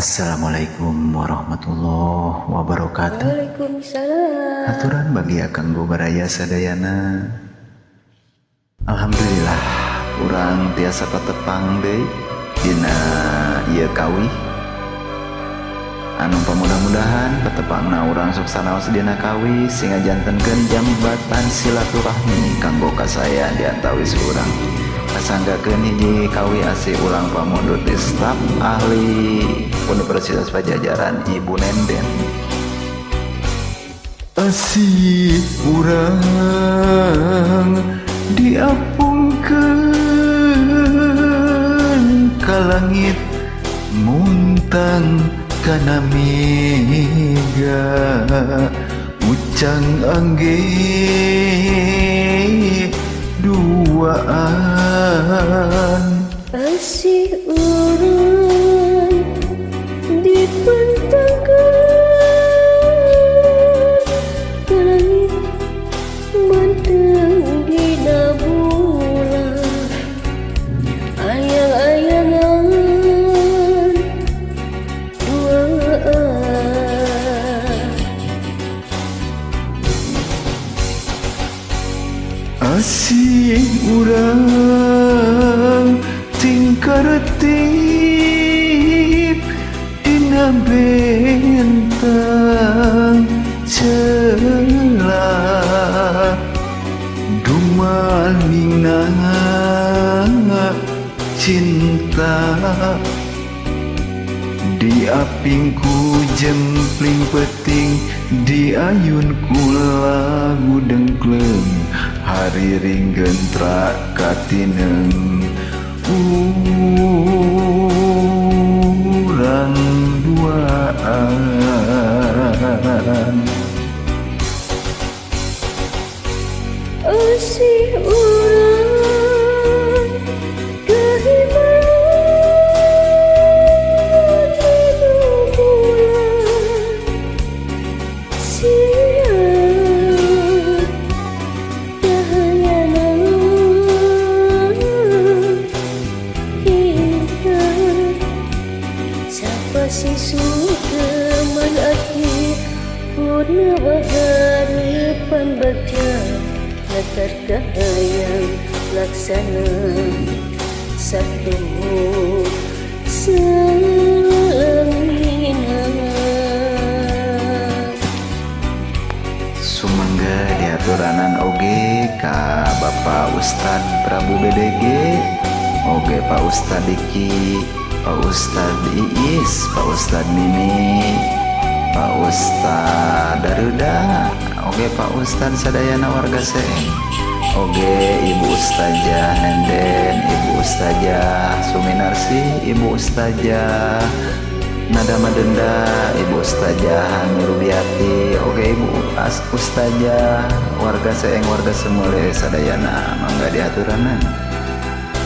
Assalamualaikum warahmatullahi wabarakatuh. Waalaikumsalam. Aturan bagi akang baraya sadayana. Alhamdulillah urang tiasa patepang deui dina ieu kawih. Anu pamudah-mudahan patepangna urang sok sanaos dina kawih sing ngajantenkeun jambatan silaturahmi kanggo kasaya di antawis urang. Kasanggakeun hiji kawih asih ulang pamundut di staf ahli Universitas Padjadjaran Ibu Nenden. Asih urang diapungkeun ka langit muntang kana mega ucang angge duaan. Asih urang dipentangkeun ka langit manteng dina bulan ayang-ayangan duaan. Asih urang tingkartip dina bentang celah dumalingna cinta di apingku jempling peting di ayunku lagu dengkleng hariring gentra katineng urang duaan. Asih urang kehilangan bulan siang cahayana intan sapa si sukeman ati purna harapan bagja latar kahayang laksana satu salamina. Sumangga diaturanan oge ka Bapak Ustad Prabu BDG, oge Pak Ustad Diki, Pak Ustad Iis, Pak Ustad Mimi, Pak Ustad Daruda, oge Pak Ustad sadayana warga Seeng, oge Ibu Ustazah Nenden, Ibu Ustazah Suminarsi, Ibu Ustazah Nada Madenda, Ibu Ustazah Nurubiati, oge Ibu Ustazah warga Seeng warga Semule sadayana mangga diaturanan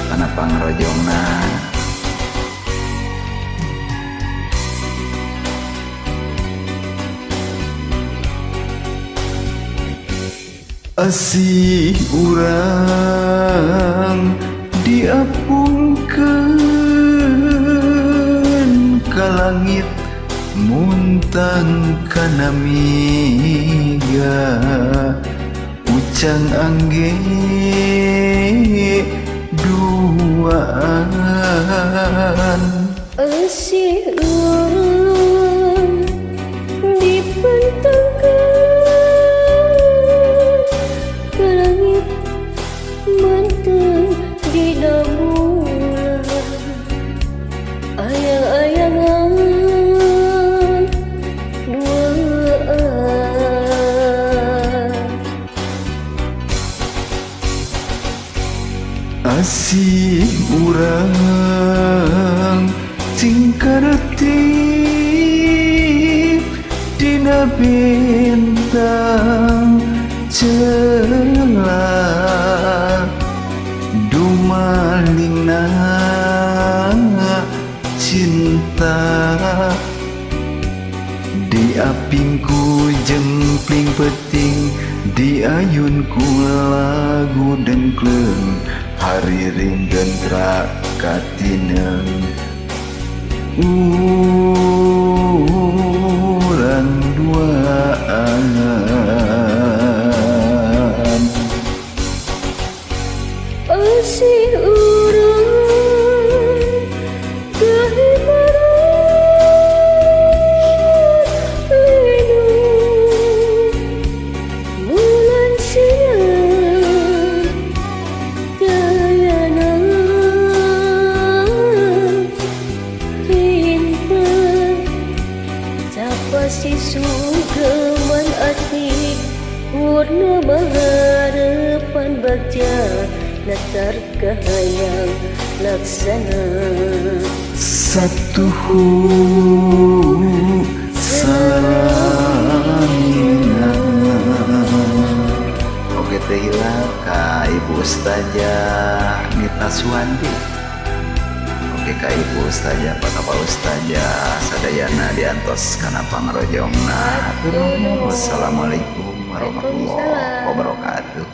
kana pangrojongna. Asih urang diapungkeun ka langit muntang kana mega ucang angge duaan. Asih urang dipentangkeun ka langit manteng dina bulan ayang-ayangan duaan. Asih urang tingkartip dina bentang celah dumalingna cinta di apingku jempling peting di ayunku lagu dengkleng hariring gentra katineng. Masih sugeman ati purnama harapan bagja latar kahayang laksana satuhu salamina. Oke teh hilap ka Ibu Ustazah Nita Suwandi. Oke ka Ibu Ustazah, Pak Pak Ustazah sadayana diantos kana pangrojongna. Wassalamualaikum warahmatullahi wabarakatuh.